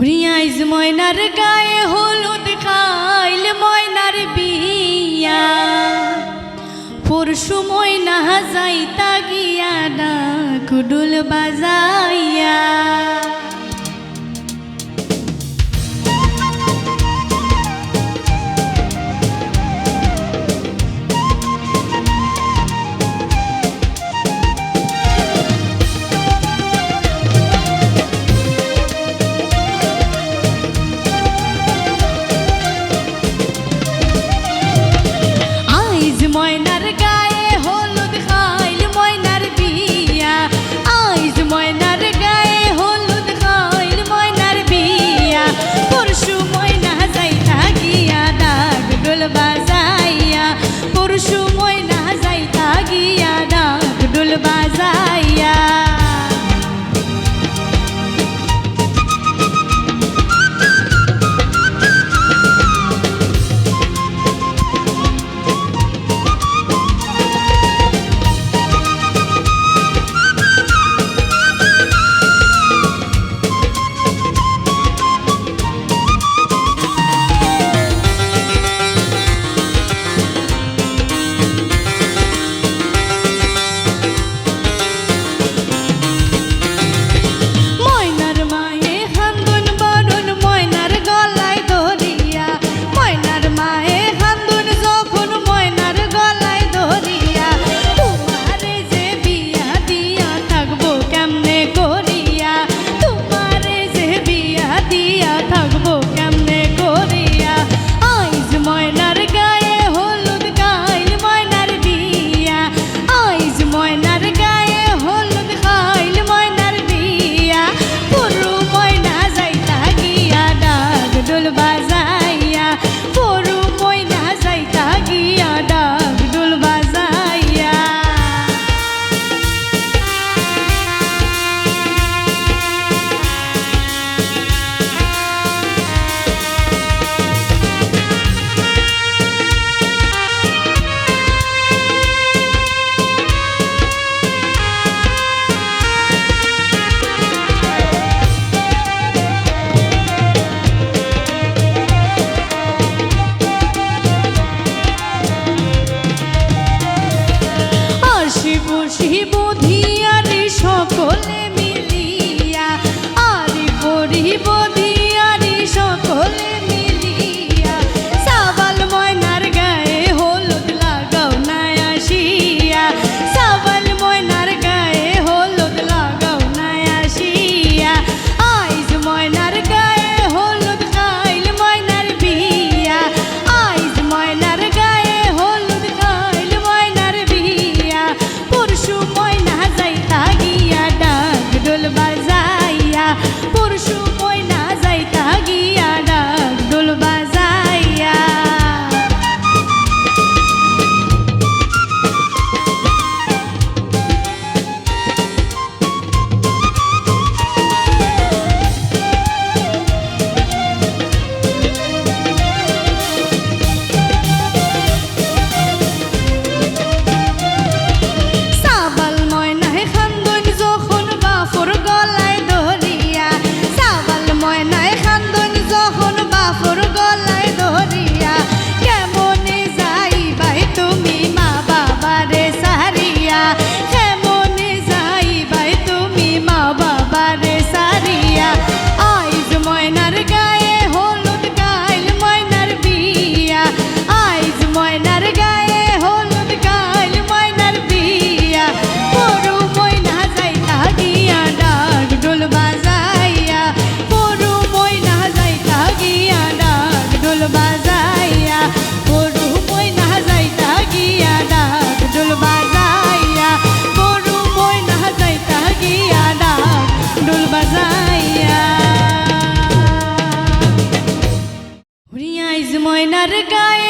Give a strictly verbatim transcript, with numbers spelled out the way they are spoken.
হুরি আইজ ময়নার গায়ে হলুদ, কাইল ময়নার বিয়া। পরশু ময়না যাইতা গিয়া ডাক ঢুল বাজাইয়া। আইজ ময়নার গায়ে হলুদ, কাইল ময়নার বিয়া। আইজ ময়নার গায়ে হলুদ, কাইল ময়নার বিয়া। পরশু ময়না যাইতা গিয়া ডাক ঢুল বাজাইয়া। পরশু ময়না যাইতা গিয়া ডাক ঢুল বাজাইয়া। ময়নার মায়ে কান্দন বরণ ময়নার গলায় ধরিয়া, ময়নার মায়ে কান্দন যখন ময়নার গলায় ধরিয়া, তোমারে যে বিয়া দিয়া থাকবো কেমনে করিয়া, তোমারে যে বিয়া দিয়া থাকবো কেমনে করিয়া। আইজ ময়নার গায়ে হলুদ, কাইল ময়নার বিয়া। আইজ ময়নার গায়ে হলুদ, কাইল ময়নার বিয়া। পরু ময়না যাইতা গিয়া ডাক ঢুল বাজাইয়া। পরু ময়না যাইতা গিয়া ডাক ঢুল বাজাইয়া। আশি বসি বধিয়ারি সকলে মিলিয়া, আরি পরি বধিয়ারি সকলে মিলিয়া, সাবাল ময়নার গায়ে হলুদ লাগাও না আসিয়া, সাবাল ময়নার গায়ে হলুদ লাগাও না আসিয়া। আইজ ময়নার গায়ে হলুদ, কাইল ময়নার বিয়া। আইজ ময়নার গায়ে হলুদ, কাইল ময়নার বিয়া। পরশু ময়না যাইতা গিয়া ডাক ঢুল বাজাইয়া, পরশু ময়না যাইতা গিয়া ডাক ঢুল বাজাইয়া। সাবাল ময়নায় কান্দন যখন বাফর গলায় ধরিয়া, সাবাল ময়নায় কান্দন যখন বাফর গলায় ধরিয়া, কেমনে যাইবায় তুমি মা বাবারে সারিয়া, কেমনে যাইবায় তুমি মা বাবারে সারিয়া। আইজ ময়নার গায়ে হলুদ, কাইল ময়নার বিয়া। আইজ ময়নার গায়ে হলুদ, কাইল ময়নার বিয়া। পরু ময়না যাইতা গিয়া ডাক ঢুল বাজাইয়া। পরু ময়না যাইতা গিয়া ডাক ঢুল বাজাইয়া। পরু ময়না যাইতা গিয়া ডাক ঢুল বাজাইয়া। পরু ময়না যাইতা গিয়া ডাক ঢুল বাজাইয়া। হুরি আইজ ময়নার গায়ে